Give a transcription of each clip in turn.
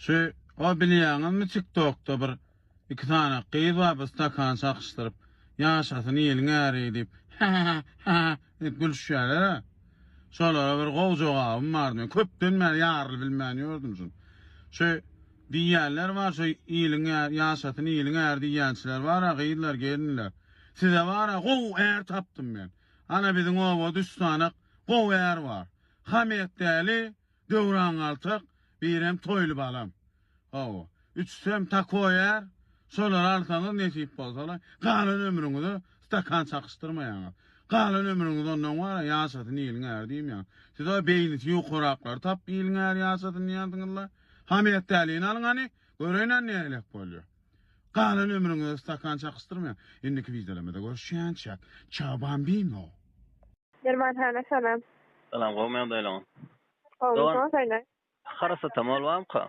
Şu o bilýäňizmi tiktokda bir iki sany gyz bar bir stakan çakyşdyryp ýaşasyn iliň äri diýip hä-hä-hä diýip gülüşýärler-ä. Şolara bir gowy jogabym bardy men köpden bäri ýaryly bilmän ýördüm şuny. Şu diýýänler bar şu iliň äri ýaşasyn iliň äri diýýänçiler bar-a gyzlar gelinler. Size bar-a gowy är tapdym men. Ana biziň obada üç sany gowy är bar. Hamet däli, Döwran galtak, birem Toýly balam. Hawa. Üçüsem takoý är. Şolary alsaňyz nesip bolsa-la, galan ömrüňize stakan çakyşdyrmaýaňyz. Galan ömrüňiz ondan bar-a, ýaşasyn iliň äri diýmeýäňiz. Siz o beýnisi ýukaraklary tapyp iliň äri ýaşasyn diýýänsiňiz-la. Hamet dälini alyň hany, göreýin hany nähilek bolýar. Galan ömrüňize stakan çakyşdyrmaýaň. Indiki wideolarymyzda görüşýänçäk. Çao bambino. Dermanhana salam. Salam gowmy ýagdaýlaryňyz? Gowmy Dogan soň saýla. Parasetamol barmyka?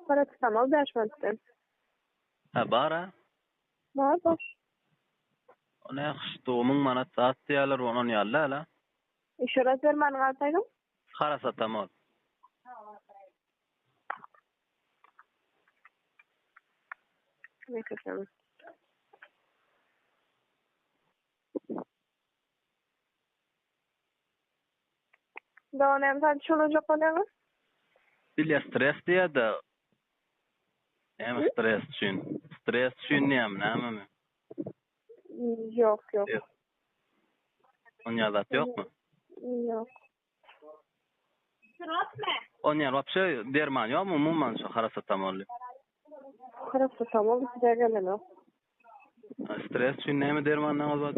Parasetamol 5 manatdan. Hä bar-a? Bar bar. O näh ştu 1000 manat zat diýýärler onan ýaly däl-a? Şurat dermanyňy alsaýdyň. Parasetamol. Mikrofon. Dogan näme zat çolajak bolýaňyz? Bilýä stres diýýä-de. Näme stres üçin? Stres üçin diýýämi nämemi? Ýok, ýok. Onýa zat ýokmy? Ýok. Onýa wapşe derman ýokmy umuman şu harasatamolly? Harasatamol bize gelenok. Stres üçin näme dermanlaryňyz bar?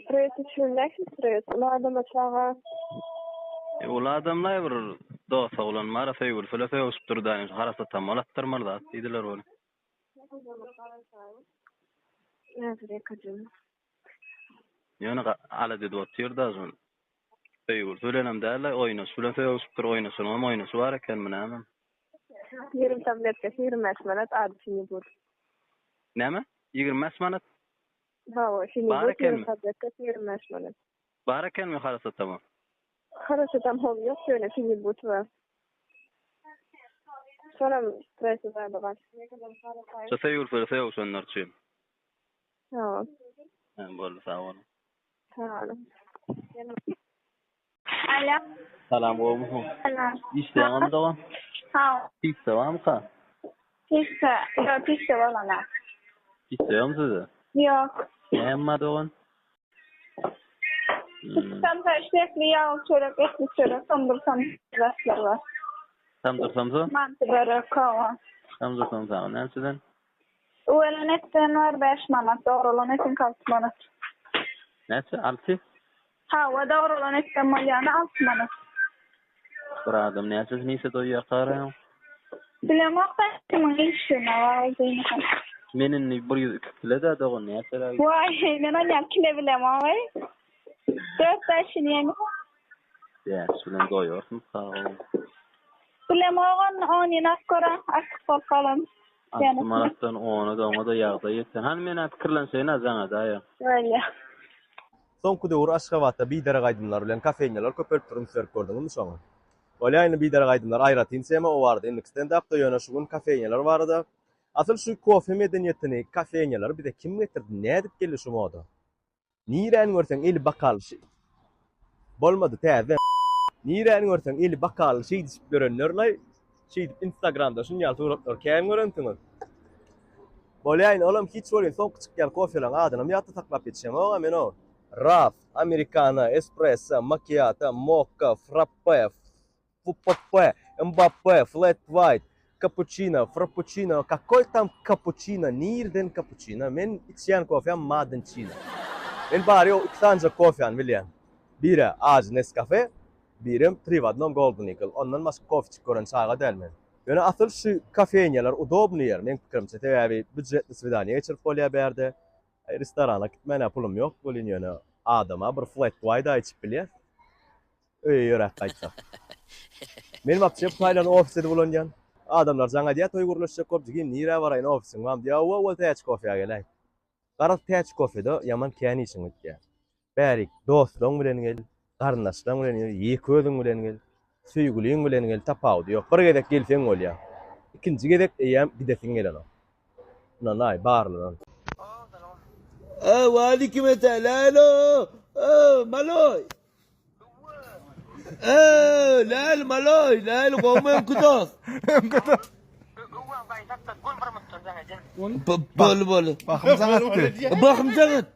Stres üçin nähili stres? Uly adama çaga. E, uly adamlar bir dost oglan bar, söýgülisi bilen sögüşip dur da, harasatamol atdyrmaly zat diýdiler ol. Näzir ýekeje. Ýöne alada edip otyr da şol. Söýgülisi bilenem däl-de, oýnaşy bilen sögüşipdir, oýnaşynyňam oýnaşy bar ekenmi näme? 20 tabletkasy 25 manat ady Sinibut. Näme? 25 manat? Hawa, Bar Sinibut ekenmi? 20 tabletkasy 25 manat. Bar ekenmi harasatamol? Harasatamol ýok, ýöne Sinibut bar. Şonam stresi zady bar. Şu söýgülisi bilen sögüşenler üçin. Hawa. Hä, boldy, sag boluň. Sag boluň. Alo. Salam, gowumysyň? Salam. Işleýäňizmi dogan? Hawa. Pizza barmyka? Pizza, ýok, pizza bolanok. Pizza ýokmy sizde? Ýok. Näme bar dogan? Samsa şekli ýagly çörek, etli çörek, tamdyr samsa zatlar bar. Tamdyr samsa? Manty börek, hawa. Tamdyr samsa näçeden? Üwelen etden bar 5 manat, dogralan etiňki 6 manat. Näçe? 6? Hawa, dogralan etden bolýany 6 manat. Bir adam näçesini iýse doýýar garaň? Bilemok da kimiň iýişine bagly. Men indi 102 kile-dä dogan näçeräk? Waý, men onýan kile bilemok-eý. Dört-bäşini ýeňip. Bäş bilen doýarsyň sag bol. Bilemok ony, onyny alyp gören, artyk bolup galan. Alty manatdan ona-da oňa-da ýagdaý ýetsin. Hany men-ä pikirlenşeýin-ä jaňa daýa. Bolýa. Soňky döwür Aşgabatda biderek aýdymlar bilen kafenýalar köpelipdir üns berip gördüňizmi şoňa? Bolýa indi biderek aýdymlar aýratyn tema o barada indiki stendapda ýöne şu gün kafenýalar barada. Asyl şu kofe medeniýetini kafenýalary bize kim getirdi nädip geldi şu moda? Niräni görseň eli bakally şi Bolmady täzeden Niräni görseň eli bakally şeýdişip ýörenlerlaý şeýdip instagramda şun ýaly suratlary kän görensiňiz. Bolýaýyn olam hiç welin soňky çykýan kofelaň adynam ýatda saklap ýetişemog-a men-ow. Raf, amerikano, espresso, makiato, mokka, frappe, Fppp, Mbappe, Flat White, Kapuçino, Frappuçino, kakoý tam kapuçino, nirden kapuçino, men içýän kofäm Madynçino. Men bary-ýogy iki sanyjak kofäni bilýän. Biri ajy Nescafe, birem Tri w odnom Golden Eagle. Ondan başga kofe içip gören çaga däl men. Ýöne asyl şu kofeýnýalar udobnyý ýer meň pikirimçe, sebäbi býudžetny swidaniýa geçirip bolýar bärde. Restorana gitmäne pulum ýok welin ýöne adama bir Flat White-a içip bilýäs. Öýe ýöräp gaýtsak. Men wapşe bu taýlany ofis edip ulanýan. Adamlar jaň edýär toý gürleşjek bolup jigim nirä baraýyn ofisiň barmy diýýär hawa ol täç kofýa geläý. Garaz täç kofede ýaman kän işiň bitýär. Bärik dostlaň bilen gel, garyndaşlaň bilen gel, ýeke özüň bilen gel. Söýgüliň bilen gel tapawudy ýok. Bir gezek gelseň bolýar. Ikinji gezek eýýäm gidesiň gelenok. Ynanaý, barlanan. Bahym jaň etdi.